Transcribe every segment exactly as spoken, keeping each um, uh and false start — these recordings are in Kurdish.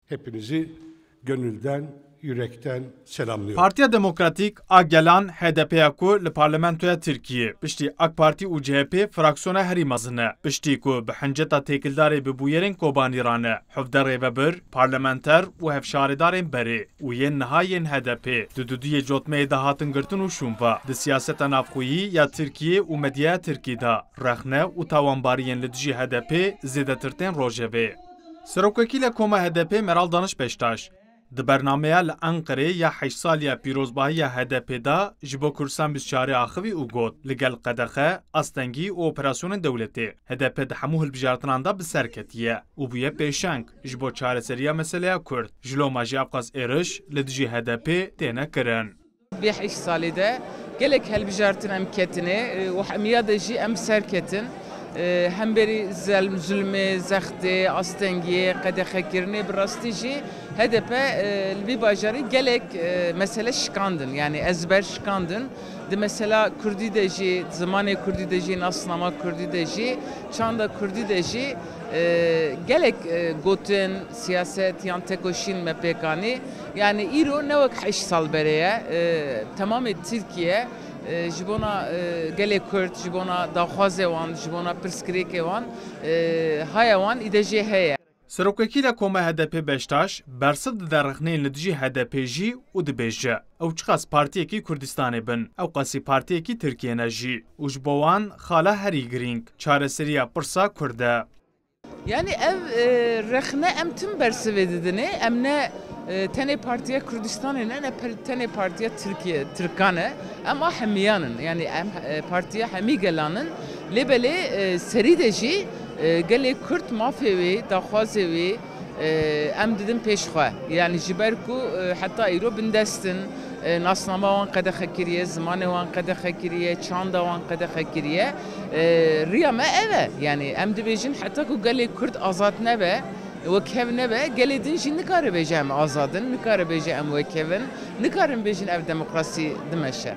Hepinizi gönülden, yürekten selamlıyorum. Partiya Demokratîk a Gelan, H D P, ya ku li parlamentoya Tirkiyê piştî AK Partî û C H P fraksiyona herî mezin e, piştî ku bi hinceta têkildarê bi bûyerên Kobanî re ne, hevdeh rêvebir, parlamenter û hevşaredarên berê û yên niha yên H D P di dudiyê cotmeyê de hatin girtin û şûn ve, di siyaseta navxweyî ya Tirkiyê û medyaya tirkî de rexne û tawanbariyên li dijî H D P zêdetir tên rojevê. Serokwekîla Koma H D P Meral Daniş Beştaş di bernameya li Enqerê ya heşt saliya pîrozbahiya H D P de ji bo Kurdistan bîst û çar axivî û got, li gel qedexe, astengî û operasyonên dewletê H D P di hemû hilbijartinan de bi ser ketiye û bûye pêşeng ji bo çareseriya meseleya Kurd. Ji loma jî ewqas êriş li dijî H D P têne kirin. Vê heşt salê de gelek hilbijartin em ketine, e, û hemiya de jî em ser ketin. E, hemberî zel-, zulmê, zextê, astengiyê, qedexekirinê, bi rastî jî H D P, e, li vî bajarî gelek, e, mesele şikandin, yanî ezber şikandin. Di mesela kurdî de jî, di zimanê kurdî de jî, nasnama kurdî de jî, çanda kurdî de jî, e, gelek, e, gotin, siyaset yan tekoşîn me pêk anî. Yanî îro ne wek heşt sal berê ye. E, temamê Tirkiye, e, ji bona, e, gelê Kurd, ji bona daxwazê wan, ji bona pirsgirêkê wan, e, haya wan îde jê heye. Serokwekîla Koma H D P Beştaş bersiv dide rexneyên li dijî H D P jî û dibêje, ew çiqas partiyekî Kurdistanê bin, ewqasî partiyekî Tirkiyê ne jî û ji bo wan xala herî girîng çareseriya pirsa Kurd e. Yanî ev, e, rexne em tim bersivê didinê. Em ne, e, tenê Partiya Kurdistanê ne, ne pe-, tenê Partiya Tirkiye, Tirkan e. Em a hemiyan in. Yanî em, e, partiya hemî gelan in. Lê belê, e, serî de jî, e, gelê Kurd mafê wê, daxwazê wê, e, em didin pêş xwe. Yanî ji ber ku, e, heta îro bindest in. E, nasnama wan qedexe kiriye, zimanê wan qedexe kiriye, çanda wan qedexe kiriye. E, riya me ev e. Yanî em dibêjin heta ku gelê Kurd azad nebe, wekhev nebe, gelê din jî nikare bêje em azad in, nikare bêje em wekhev in, nikarin bêjin ev demokrasî dimeşe.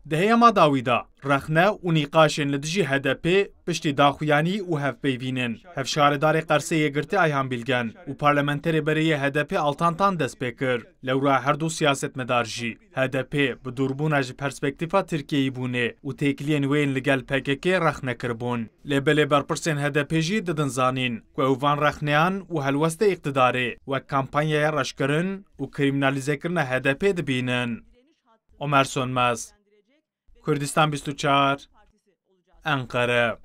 Di heyama dawî de rexne û nîqaşên li dijî H D P piştî daxuyanî û hevpeyvînên hevşaredarê Qersê Yekgirtî Ayhan Bilgen û parlamenterê berê yê H D P Altan Tan dest pê kir. Lewra her du siyasetmedar jî H D P bi dûrbûna ji perspektîfa Tirkiyeyî bûnê û têkiliyên wê yên li gel P K K rexne kiribûn. Lê belê berpirsên H D P jî didin zanîn ku ew van rexneyan û helwestê îqtidarê wek kampanyeya reşkirin û krîmînalîzekirina H D P dibînin. Omer Sönmez, Kurdistan bîst û çar, Enqere.